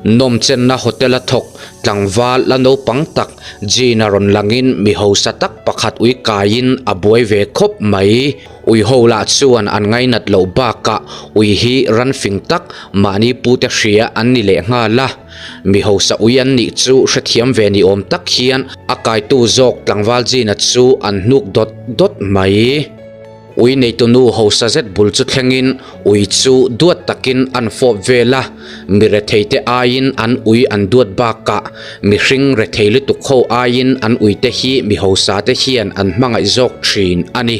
Nawmchenna hotel a thawk tlangval la naupang tak Jean a rawn langin mi hausa tak pakhat ui kaiin a buai ve khawp mai. Ui ho lah chuan an ngainat loh bakah ui hi ran fing tak mahni pute hria an ni leh nghal a. Mi hausa ui an nih chu hrethiam ve ni awm tak hian a kaitu zawk tlangval Jean-a chu an hnuk dawt dawt mai. Ui neitunu hausa zet bul chu thlengin ui chu duat takin an fawp vel a, mi retheite aiin an ui an duat bakah mihring rethei lutuk ho aiin an uite hi mi hausate hian an hmangaih zawk thin a ni.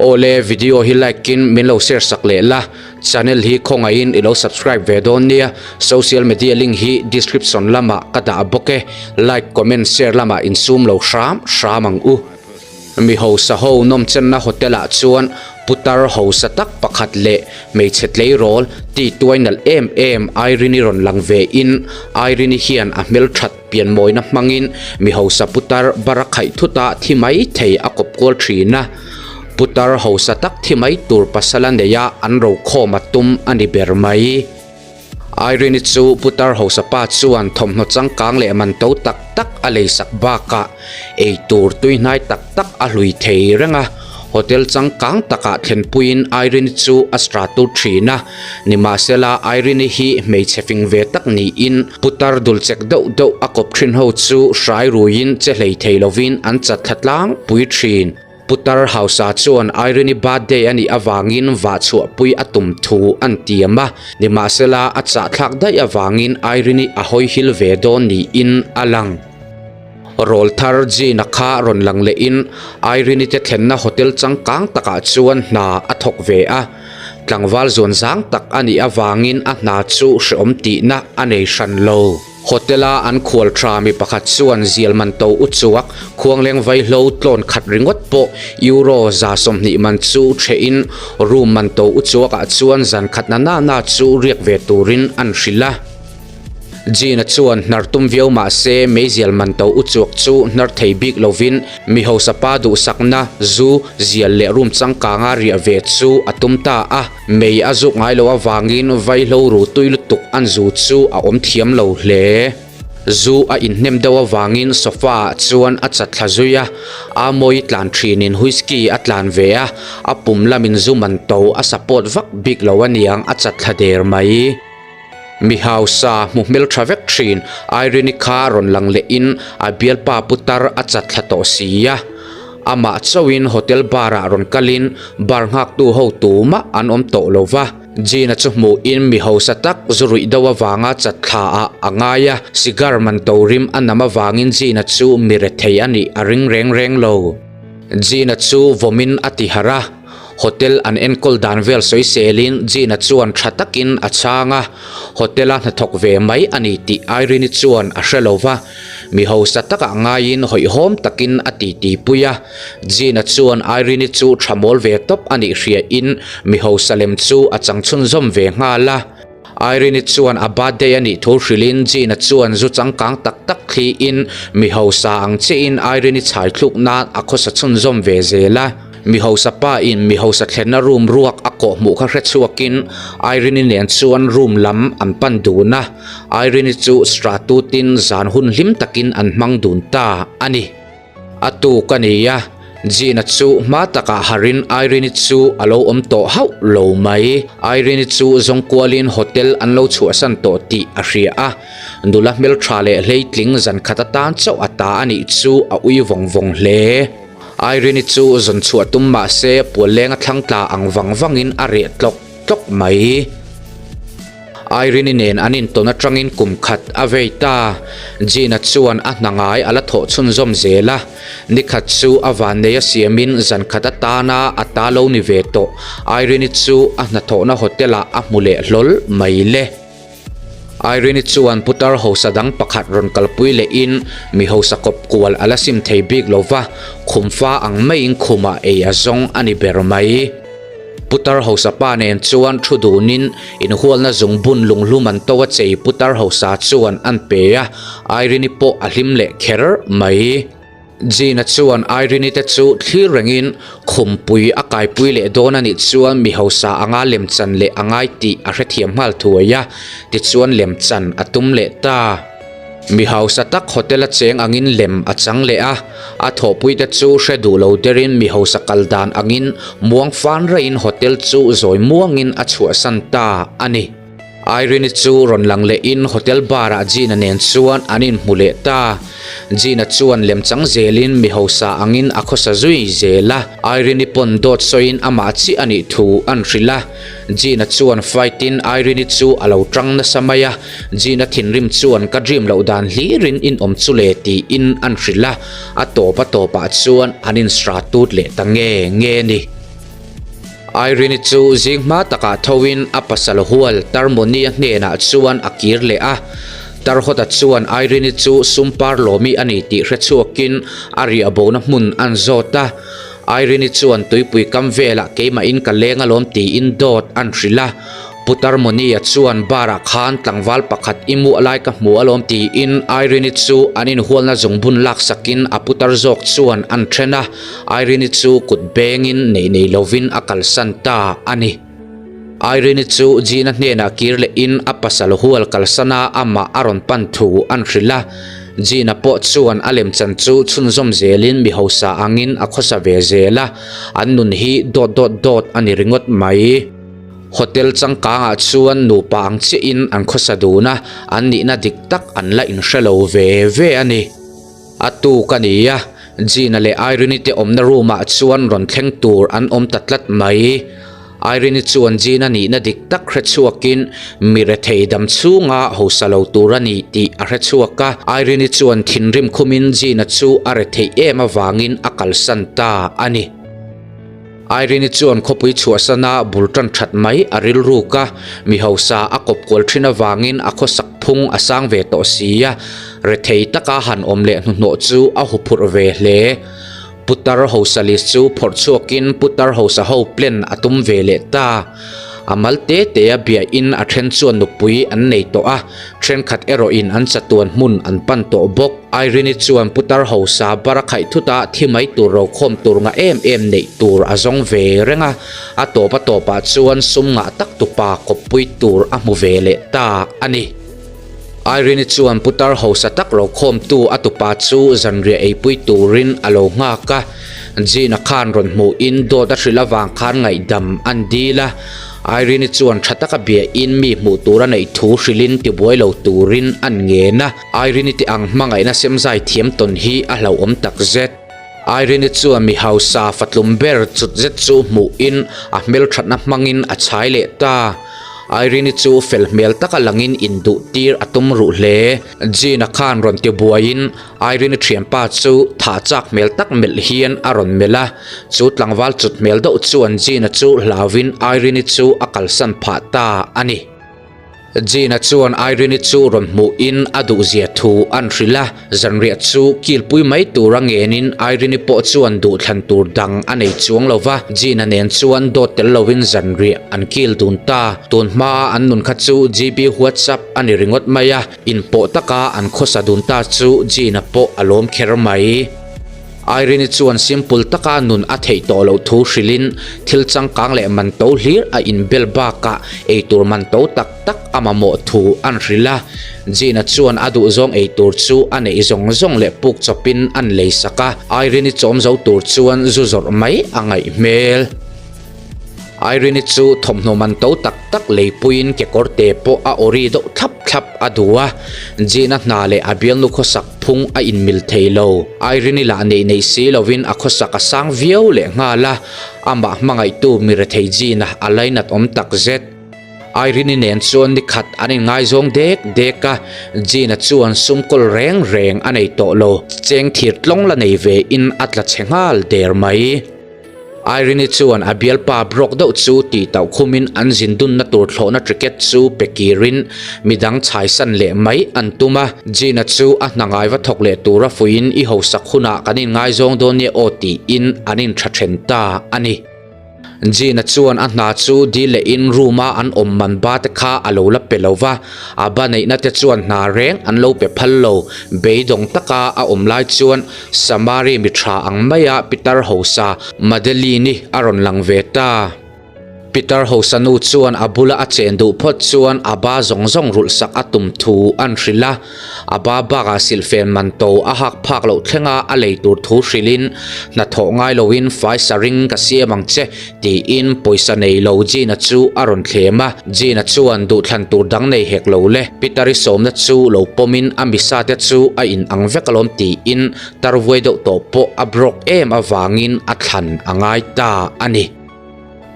Awle video hi like in min lo share sak leh la, channel hi khawngaihin i lo subscribe ve dawn nia, social media link hi description lamah ka dah bawk e, like comment share lamah insum lo hram hram ang u. Mi hausa ho nawmchenna hotel ah chuan putar hausa tak pakhat leh hmeichhe tleirawl ti tuai nalh em em Irene-i rawn lang ve in Irene-i hian a hmelthat pianmawina hmangin mi hausa putar bar a khaih thut a thi mai thei a kawp kual thin a. Putar hausa tak thi mai tur pasal a nei a an rokhawm a tum a ni ber mai. Irene-i chu putar hausa pa chuan thawmhnaw changkang leh man to tak tak a leisak bakah ei tur tuihnai tak tak a hlui thei reng a. Hotel changkang takah thlenpuiin Irene-i chu a stra tur thin a. Nimahsela Irene-i hi hmeichhe fing ve tak niin putar dul chek deuh deuh a kawp thin ho chu hrai ruiin che hlei thei lovin an chat thla tlangpui thin. Putar hausa chuan Irene-i birthday a nih avangin vah chhuahpui a tum thu an tiam a, nimahsela a chahthlak daih avangin Irene-i a hawi hil ve dawn niin a lang. Rawl thar Gina kha rawn lang lehin Irene-i te thlenna hotel changkang takah chuan hna a thawk ve a, tlangval zuan zang tak a nih avangin a hna chu hreawm tihna a nei hran lo. Hotel-a an khual tha mi pakhat chuan zial man to u chuak khuangleng vaihlo tlawn khat ringawt pawh euro 20 man chu thehin room man to u chuakah chuan zan khat na na na chu riak ve turin an hrilh a. Gina chuan hnar tum viau mah se meizial man to u chuak chu hnar thei bik lovin mi hausa pa duhsakna zu zial leh room changkanga riah ve chu a tum ta a. Mei a zuk ngai loh avangin vaihlo ru tui lutuk an zu chu a awm thiam lo hle. Zu a inhnem deuh avangin sofa ah chuan a chat thla zui a, Amoy tlan thinin whisky a tlan ve a, a pum lamin zu man to a support vak bik lo aniang a chat thla der mai. Mi hausa hmu hmeltha vek thin Irene-i kha rawn lang lehin a bialpa putar a chat thla tawh si a. Amah chauhin hotel bar ah rawn kalin bar nghaktu ho tumah an awm tawh lo va. Gina chu hmuhin mi hausa tak zu ruih deuh avanga chat thla ah a ngai a, cigar man to rim a nam avangin Gina chu mi rethei a nih a ring reng reng lo. Gina chu vawmin a ti harh a. Hotel an enkawl dan vel sawiselin Gina chuan tha takin a chhang a, hotel-a hnathawk ve mai a ni tih Irene-i chuan a hre lo va, mi hausa takah ngaiin hawihhawm takin a titipui a. Gina chuan Irene-i chu tha mawl ve tawp a nih hriain mi hausa lem chu a chang chhunzawm ve nghal a. Irene-i chuan a birthday a nih thu hrilhin Gina chuan zu changkang tak tak thliin mi hausa ang chiahin Irene-i chhai thluk nan a khawsa chhunzawm ve zel a. Mi hausa pa in mi hausa thlenna room ruak a kawh hmuh kha hre chhuakin Irene-i nen chuan room lam an pan dun a, Irene-i chu stratut-in zan hun hlim takin an hmang dun ta a ni. A tuk a ni a, Gina chu hma takah harin Irene-i chu a lo awm tawh hauh lo mai. Irene-i chu zawng kualin hotel an lo chhuahsan tawh tih a hria a, nula hmeltha leh hleitling zan khat atan chauh a ta a nih chu a ui vawng vawng hle. Irene-i chu zawn chhuah tum mah se pualleng a thlang tla ang vang vangin a reh tlawk tlawk mai. Irene-i nen an intawn atangin kum khat a vei ta. Gina chuan a hna ngai a la thawh chhunzawm zel a, ni khat chu a vannei a siamin zan khat atana a ta lo ni ve tawh. Irene-i chu a hnathawhna hotel-ah a hmu leh hlawl mai le. Irene-i chuan putar hausa dang pakhat rawn kalpui lehin mi hausa kawp kual a la sim thei bik lo va, khum fa ang maiin khumah ei a zawng a ni ber mai. Putar hausa pa nen chuan thu dunin inhualna zungbun lunghlum an to a chei putar hausa chuan an pe a, Irene-i pawh a hlim leh kher mai. Gina chuan Irene-i te chu thlir rengin khumpui a kaipui leh dawn a nih chuan mi hausa anga lemchan leh a ngai tih a hrethiam nghal thuai a, tichuan lemchan a tum leh ta. Mi hausa tak hotel a cheng angin lem a chang leh a, a thawhpuite chu hre duh lo derin mi hausa kal dan angin muang fan raiin hotel chu zawi muangin a chhuahsan ta a ni. Irene-i chu rawn lang lehin hotel bar-ah Gina nen chuan an inhmu leh ta. Gina chuan lemchang zelin mi hausa angin a khawsa zui zel a, Irene-i pawn dawt sawiin amah chiah a nih thu an hrilh a. Gina chuan fight-in Irene-i chu a lo tang nasa mai a, Gina thinrim chuan ka dream loh dan hlirin in awm chu le tiin an hrilh a, a tawp a tawpah chuan an insratut leh ta nge nge a ni. Irene chu zing hma takah thoin a pasal hual Tarmonia hnenah chuan a kir leh a. Tarhawta chuan Irene chu sumpar lawmi a ni tih hre chhuakin a riahbona hmun an zawt a. Irene chuan tuipui kam velah keimahin ka leng alawm tiin dawt an hrilh a. Pu Tarmonia chuan bar-ah khan tlangval pakhat i muah lai ka hmu alawm tiin Irene chu an inhualna zungbun laksakin a putar zawk chuan an then a. Irene-i chu kut bengin neih nei lovin a kalsan ta a ni. Irene-i chu Gina hnenah kir lehin a pasal hual kalsana amah a rawn pan thu an hrilh a. Gina pawh chuan a lemchan chu chhunzawm zelin mi hausa angin a khawsa ve zel a, an nun hi dawt dawt dawt a ni ringawt mai. Hotel changkangah chuan nupa ang chiahin an khawsa dun a, an nihna dik tak an la inhre lo ve ve a ni. A tuk a ni a, Gina leh Irene-i te awmna room-ah chuan rawn thleng tur an awm ta tlat mai. Irene-i chuan Gina nihna dik tak hre chhuakin mi rethei dam chhunga hausa lo tur a ni tih a hre chhuak a. Irene-i chuan thinrim khumin Gina chu a retheih em avangin a kalsan ta a ni. Irene-i chuan khawpui chhuahsana bul tan that mai a rilruk a, mi hausa a kawp kual thin avangin a khawsak phung a sang ve tawh si a, rethei taka han awm leh hnuhnawh chu a huphurh ve hle. Putar hausa list chu phawrh chhuakin putar hausa ho plan a tum ve leh ta. A mal te te a biahin a then chuan nupui an nei tawh a, thenkhat erawhin an chatuan hmun an pan tawh bawk. Irene-i chuan putar hausa bar a khaih thut a, thi mai tur rokhawm tur ngah em em neih tur a zawng ve reng a, a tawp a tawpah chuan sum ngah tak tupa kawppui tur a hmu ve leh ta a ni. Irene-i chuan putar hausa tak rokhawmtu a tupa chu zanriah eipui turin a lo nghak a, Gina khan rawn hmuhin dawt a hrilh avang khan ngaihdam an dil a, Irene-i chuan tha taka biahin mi hmuh tur a neih thu hrilhin tibuai lo turin an ngen a. Irene-i te ang hmangaihna semzai thiam tawn hi a hlauhawm tak zet. Irene-i chuan mi hausa fatlum ber chut zet chu hmuhin a hmelthatna hmangin a chhai leh ta. Irene-i chu fel hmel taka langin induh tir a tum ruh hle. Gina khan rawn tibuaiin Irene-i thianpa chu thah chak hmel tak melh hian a rawn melh a. Chu tlangval chut hmel deuh chuan Gina chu hlauvin Irene-i chu a kalsan phah ta a ni. Gina chuan Irene-i chu rawn hmuhin a duhzia thu an hrilh a, zanriah chu kilpui mai tura ngenin Irene-i pawh chuan duhthlan tur dang a nei chuang lo va, Gina nen chuan dawt tel lovin zanriah an kil dun ta. Tun hmaa an nun kha chu GB WhatsApp a ni ringawt mai a, inpawh taka an khawsa dun ta chu Gina pawh a lawm kher mai. Irene-i chuan simple taka nun a theih tawh loh thu hrilhin thil changkang leh man to hlir a inbel bakah eitur man to tak tak a mamawh thu an hrilh a. Gina chuan a duhzawng eitur chu a neih zawng zawng leh puk chawpin an leisak a, Irene-i chawm zo tur chuan zu zawrh mai a ngaih hmel. Irene-i chu thawmhnaw man to tak tak leipuiin kekawrte pawh a awri deuh thlap thlap a duh a, Gina hna leh a bialnu khawsak phung a inmil thei lo. Irene-i lah neih nei si lovin a khawsak a sang viau leh nghal a, amah hmangaihtu mi rethei Gina a lainat awm tak zet. Irene-i nen chuan ni khat an inngaizawng dek dek a, Gina chuan sum kawl reng reng a nei tawh lo, cheng thir tlawng la nei ve in a tla chhe nghal der mai. Irene-i chuan a bialpa Brock deuh chu tih tauh khumin an zin dunna tur thlawhna ticket chu pe kirin midang chhaisan leh mai an tum a. Gina chu a hna ngai va thawk leh tura fuiin i hausak hunah kan inngaizawng dawn nia aw tiin an intha then ta a ni. Gina chuan a hna chu dil lehin room a an awm man ba te kha a lo la pe lo va, a ba neihna te chuan hna reng an lo pe phal lo. Beidawng taka a awm lai chuan Samari mi tha ang maia Pitar hausa Madeline-i a rawn lang ve ta. Pitar hausa nu chuan a bula a chen duh phawt chuan a ba zawng zawng rulh sak a tum thu an hrilh a, a ba bakah silhfen man to a hak phak loh thlenga a lei tur thu hrilhin hnathawh ngai loin faisa ring ka siam ang che tiin pawisa nei lo Gina chu a rawn thlem a, Gina chuan duhthlan tur dang nei hek lo le, Pitari sawmna chu lo pawmin a misa te chu a in ang vek alawm tiin tarvuai deuh tawh pawh a broke em avangin a thlan a ngai ta a ni.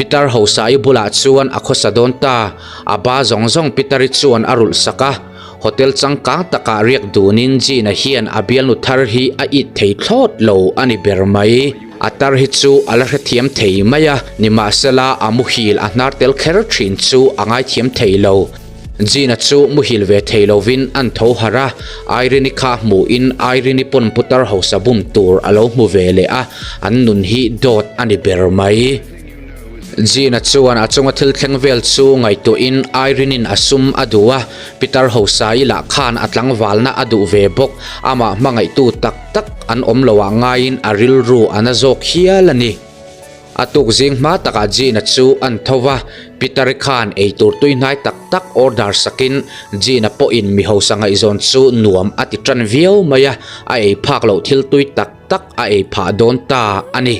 Pitar Hosai bulah chuan a khawsa dawn ta, a ba zawng zawng Pitari chuan a rulh sak a. Hotel changkang takah riak dunin Gina hian a bialnu thar hi a it thei thlawt lo a ni ber mai. A tar hi chu a la hrethiam thei mai a, nimahsela a muhil a hnar tel kher thin chu a ngaithiam thei lo. Gina chu muhil ve thei lovin an tho harh a, Irene-i kha hmuhin Irene-i pawn putar hausa bum tur a lo hmu ve leh a, an nun hi dawt a ni ber mai. Gina chuan a chunga thil thleng vel chu ngaihtuahin Irene-in a sum a duh a, pitar hausa-i lah khan a tlangvalna a duh ve bawk, amah hmangaihtu tak tak an awm loah ngaiin a rilru a na zawk hial a ni. A tuk zing hma takah Gina chu an tho va, Peter-i khan eitur tui hnai tak tak order sakin Gina pawhin mi hausa ngaihzawn chu nuam a ti tan viau mai a, a ei phak loh thil tui tak tak a ei phah dawn ta a ni.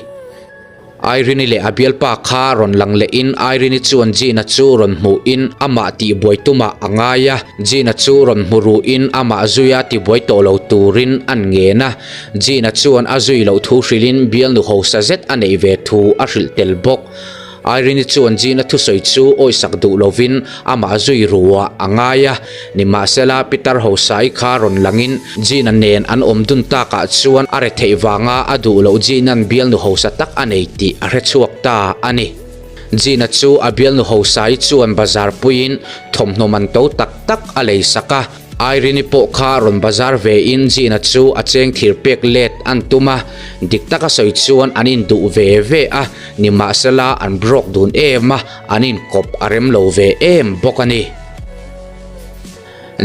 Irene-i leh a bialpa kha rawn lang lehin Irene-i chuan Gina chu rawn hmuhin amah tihbuai tumah a ngai a, Gina chu rawn hmu ruhin amah zuia tibuai tawh lo turin an ngen a. Gina chuan a zui loh thu hrilhin bialnu hausa zet a neih ve thu a hrilh tel bawk. Irene-i chuan Gina thusawi chu awisak duh lovin amah zui ruah a ngai a, nimahsela Pitar hausa-i kha rawn langin Gina nen an awm dun takah chuan a retheih vanga a duh loh Gina'n bialnu hausa tak a nei tih a hrechhuak ta a ni. Gina chu a bialnu hausa-i chuan bazar puiin thawmhnaw man to tak tak a leisak a. Irene-i pawh kha rawn bazar ve in Gina chu a cheng thir pek let an tum a, dik taka sawi chuan an induh ve ve a, nimahsela an broke dun em a, an inkawp a rem lo ve em bawk a ni.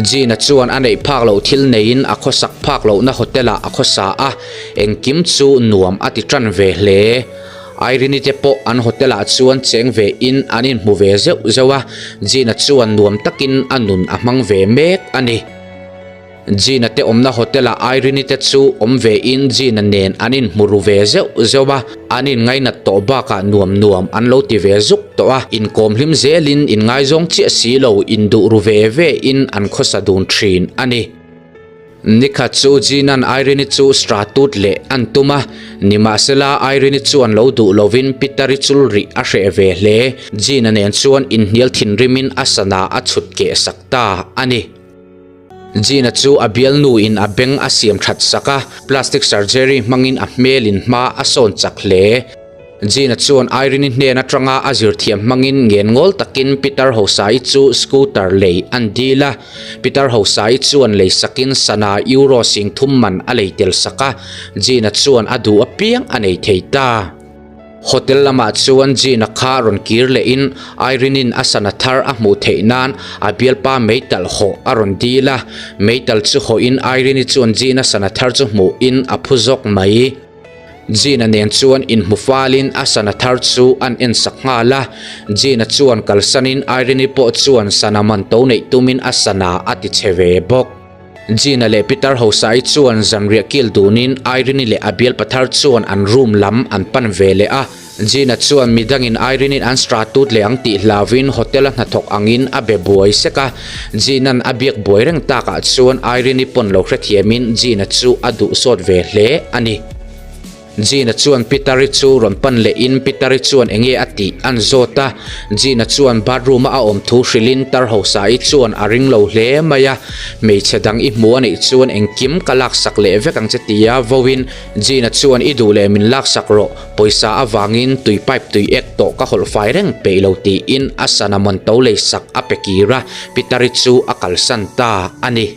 Gina chuan a neih phak loh thil neiin a khawsak phak lohna hotel ah a khawsa a, engkim chu nuam a ti tan ve hle. Irene-i te pawh an hotel ah chuan cheng ve in an inhmu ve zeuh zeuh a, Gina chuan nuam takin a nun a hmang ve mek a ni. Gina te awmna hotel ah Irene-i te chu awm ve in Gina nen an inhmu ru ve zeuh zeuh a, an inngainat tawh bakah nuam nuam an lo ti ve zuk tawh a, inkawm hlim zelin inngaizawng chiah si lo induh ru ve ve in an khawsa dun thin a ni. Nikhat chu Gina'n Irene-i chu stratut leh an tum a, nimahsela Irene-i chuan lo duh lovin Peter-i chul rih a hreh ve hle. Gina nen chuan inhnial thinrimin a sana a chhut keh sak ta a ni. Gina chu a bialnuin a beng a siam that sak a, plastic surgery hmangin a hmelin hma a sawn chak hle. Gina chuan Irene-i hnen atanga a zirthiam hmangin ngennghawl takin Peter Hosai chu scooter lei an dil a. Peter Hosai chuan lei sakin sana euro 3000 man a lei tel sak a, Gina chuan a duh apiang a nei thei ta. Hotel lamah chuan Gina kha rawn kir lehin Irene-in a sana thar a hmuh theih nan a bialpa meitalh hawh a rawn dil a. Meitalh chu hawhin Irene-i chuan Gina sana thar chu hmuhin a phu zawk mai. Gina nen chuan inhmu falin a sana thar chu an en sak nghal a, Gina chuan kalsanin Irene-i pawh chuan sana man to neih tumin a sana a ti che ve bawk. Gina leh Pitar Hosai chuan zanriah kil dunin Irene-i leh a bialpa thar chuan an room lam an pan ve leh a, Gina chuan midangin Irene-in an stratut leh ang tih hlauvin hotel-a hnathawk angin a be buai sek a, Gina-n a biak buai reng takah chuan Irene-i pawn lo hrethiamin Gina chu a duh sawt ve hle a ni. Gina chuan Peter-i chu rawn pan lehin Peter-i chuan enge a tih an zawt a, Gina chuan bathroom-a a awm thu hrilhin tar hausa-i chuan a ring lo hle mai a, hmeichhe dang i hmu a nih chuan engkim ka laksak leh vek ang che tia vawiin Gina chuan i duh leh min laksak rawh, pawisa avangin tui pipe tui ek tawh ka hawlh fai reng peih lo tiin a sana man to lei sak a pe kir a, Pitari chu a kalsan ta a ni.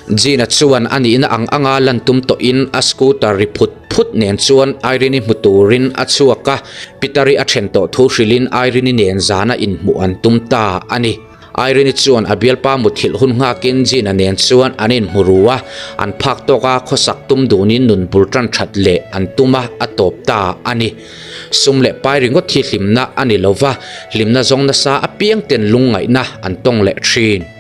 Gina chuan a nihna ang anga lan tum tawhin a scooter ri phut phut nen chuan Irene-i hmu turin a chhuak a, Peter-i a then tawh thu hrilhin Irene-i nen zana inhmuh an tum ta a ni. Irene-i chuan a bialpa muthilh hun nghakin Gina nen chuan an inhmu ru a, an phak tawka khawsak tum dunin nun bul tan that leh an tum a, a tawp ta a ni. Sum leh pai ringawt hi hlimna a ni lo va, hlimna zawng nasa apiang ten lungngaihna an tawng leh thin.